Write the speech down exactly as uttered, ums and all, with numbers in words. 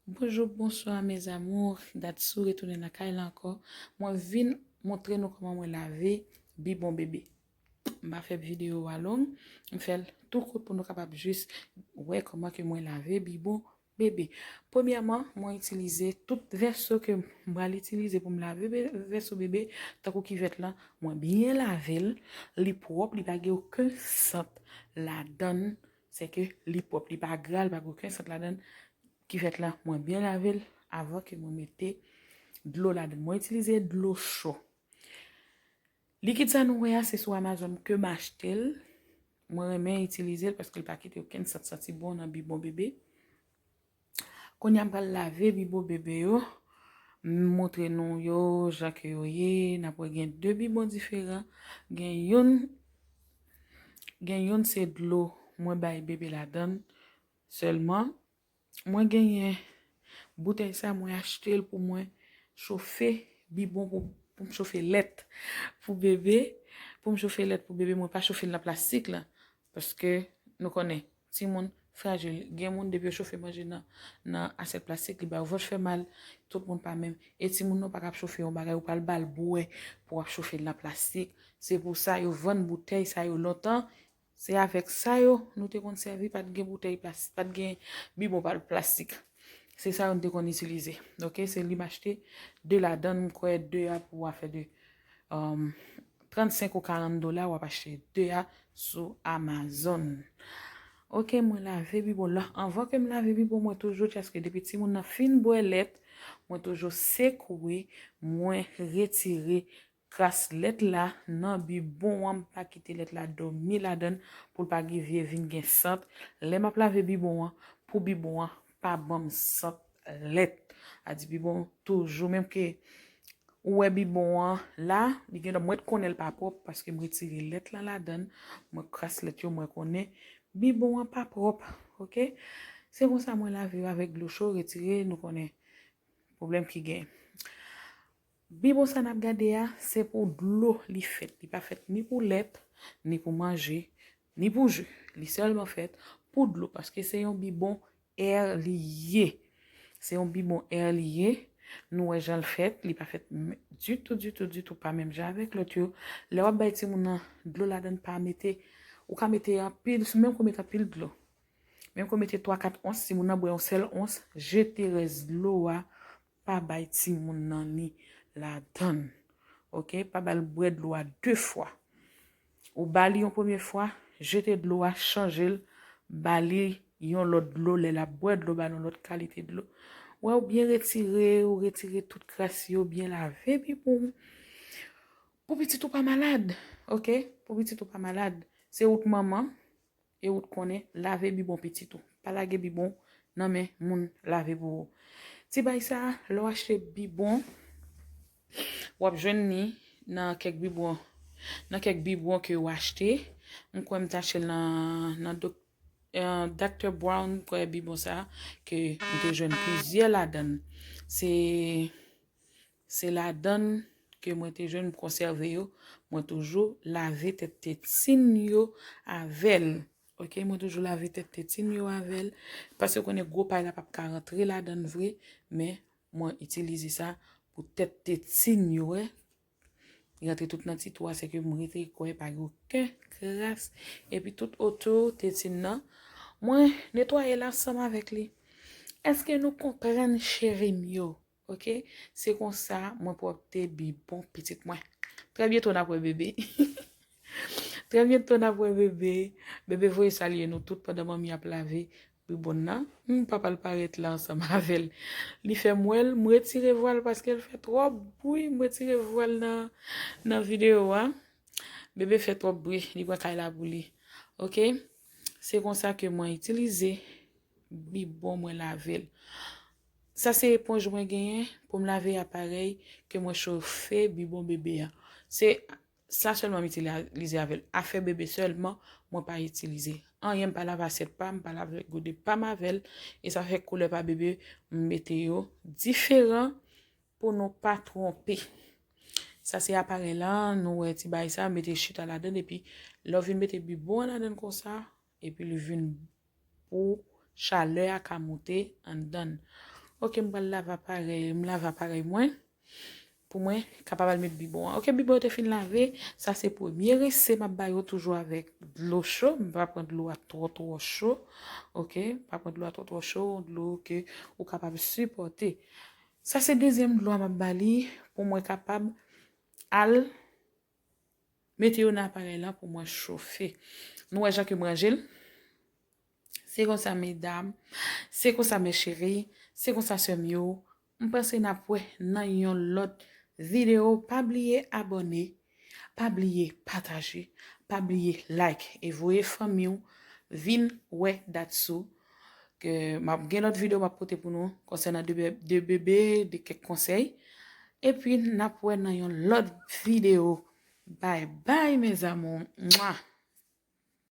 Bonjou, bonswa, mes amours. Dat sou retounen lakay la ankò. Mwen vin montre nou kòman mwen lave bibon bebe. M pa fè videyo a long. M fè l tou kout pou nou kapab jis wè kòman ke mwen lave bibon bebe. Premyèman, mwen itilize tout vèso ke m pral itilize pou m lave be- vèso bebe, tankou kivèt lan, mwen byen lave l, li pwòp, li pa gen okenn sant ladan l, se ke li pwòp, li pa gra, li pa gen okenn sant ladan l. Kivèt lan, mwen byen lave l avan ke mwen mete dlo ladan l. Mwen itilize dlo cho. Likid sa nou wè a, se sou Amazon ke m achte l. Mwen renmen itilize l paske l pa kite okenn sant santi bon nan bibon bebe. Kounye a m pral lave bibon bebe yo. M montre nou yo jan ke yo ye. N ap wè gen de bibon diferan. Gen youn, gen youn se dlo mwen bay bebe ladan l sèlman. Mwen genyen boutèy sa, mwen achte l pou mwen chofe bibon, pou, pou m chofe lèt pou bebe. Pou m chofe lèt pou bebe, mwen pa chofe l nan plastik la. Paske nou konnen, timoun frajil. Gen moun, depi yo chofe manje nan, nan asyèt plastik, li ba yo vant fè mal. Tout moun pa menm. E timoun nan pa kab chofe yon bagay, ou pral ba l bwè pou w ap chofe l nan plastik. Se pou sa yo vann boutèy sa yo lontan. Se avèk sa yo nou te konn sèvi, pa t gen boutèy plastik, pa t gen bibon pa plastik. Se sa yo nou te konn itilize. Ok, se li m achte de ladan l, m kwè de a pou afè de um, trannsenk ou karant dola, w ap achte de a sou Amazon. Ok, mwen lave bibon la. Anvan ke m lave bibon, mwen toujou, paske depi timoun nan fin bwè lèt, mwen toujou sekwe, mwen retire kras lèt la nan bibon an, m pa kite lèt la dòmi ladan l pou l pa gen vye vin gen sant. Lè m ap lave bibon an, pou bibon an pa ban m sant lèt. A di bibon toujou, menm ke ou wè bibon an la, li gen lè mwen t konnen l pa pwòp paske m retire lèt la ladan l, mwen kras lèt yo, mwen konnen bibon an pa pwòp, ok? Se konsa mwen lave yo avèk dlo cho, retire, nou konnen pwoblèm ki gen. Bibon sa n ap gade a, se pou dlo li fèt. Li pa fèt ni pou lèt, ni pou manje, ni pou ji. Li sèlman fèt pou dlo, paske se yon bibon air li ye. Se yon bibon air li ye. Nou wè jan l fèt, li pa fèt m- ditou, ditou, ditou, pa menm jan avèk lòt yo. Lè w ap bay timoun nan dlo ladan l, pa mete, ou ka mete anpil, menm ke w mete anpil dlo. Menm ke w mete twa, kat ons, timoun nan bwè yon sèl ons, jete rès dlo a, pa bay timoun nan li ladan l. Ok, pa ba l bwè dlo a de fwa. Ou ba li yon premye fwa, jete dlo a, chanje l, ba li yon lòt dlo, lè l ap bwè dlo, ba l yon lòt kalite dlo. Wè, ou byen retire, ou retire tout kras yo, byen lave bibon. Pou pitit ou pa malad, ok? Pou pitit ou pa malad. Se ou k manman, e ou t konnen, lave bibon pitit ou. Pa lage bibon nan men moun lave pou ou. Ti bay sa, lè w achte bibon, w ap jwenn li nan kèk bibon, nan kèk bibon ke w achte. M kwè m t achte l nan, nan dok, eh, Doctor Brown, m kwè bibon sa, ke m te jwenn plizyè ladan l. Se, se ladan l ke mwen te jwenn, m konsève yo. Mwen toujou lave tèt tetin yo avè l. Ok, mwen toujou lave tèt tetin yo avè l. Paske w konnen gwo pay la p ap ka rantre ladan l vre, men mwen itilize sa pou tèt tetin yo, wè. Li rantre tout nan ti twou a, se ke m rete kwè pa gen okenn kras. Epi tout oto tetin nan, mwen netwaye l ansanm avèk li. Èske nou konprann, cheri m yo? Ok? Se konsa mwen pwòpte bibon pitit mwen. Trè byento n ap wè bebe. Trè byento n ap wè bebe. Bebe voye salye nou tout pandan manmi ap lave bibon nan. Hmm, papa l parèt la ansanm avè l. Li fè m wè l, m retire vwal paske l fè twòp bri. M retire vwal nan, nan videyo a. Bebe fè twòp bri, li pran kay la pou li. Ok? Se konsa ke mwen itilize bibon, mwen lave l. Sa se eponj mwen genyen pou m lave aparèy ke mwen chofe bibon bebe a. Se sa sèlman m itilize avè l. Afè bebe sèlman, mwen pa itilize. Anyen, m pa lave asyèt pa m, m pa lave gode pa m avè l. E sa fè koulè pa bebe, m mete yo diferan pou nou pa twonpe. Sa se aparèy la, nou wè ti bagay sa, mete chita ladan l, epi lè w vin mete bibon an ladan l konsa, epi li vin pou chalè a ka moute anndan l. Ok, m pral lave aparèy, m lave aparèy mwen. Pou mwen kapab al met bibon an. Ok, bibon yo te fin lave. Sa se premye rese m ap ba yo toujou avèk dlo cho. M pa pran dlo a twò twò cho. Ok, m pa pran dlo a twò twò cho, dlo ke ou kapab sipòte. Sa se dezyèm dlo a m ap ba li pou mwen kapab al mete yo nan aparèy lan pou mwen chofe. Nou wè jan ke m ranje l? Se konsa medam, se konsa mes chéries, se konsa sè m yo. M panse n ap wè nan yon lòt videyo. Pa bliye abòne, pa bliye pataje, pa bliye like e voye fanmi w vin wè Datsou. Ke m ap gen lòt videyo m ap pote pou nou konsènan de, de bebe, de kèk konsèy. Epi n ap wè nan yon lòt videyo. Bye bye mes amours. Mwa.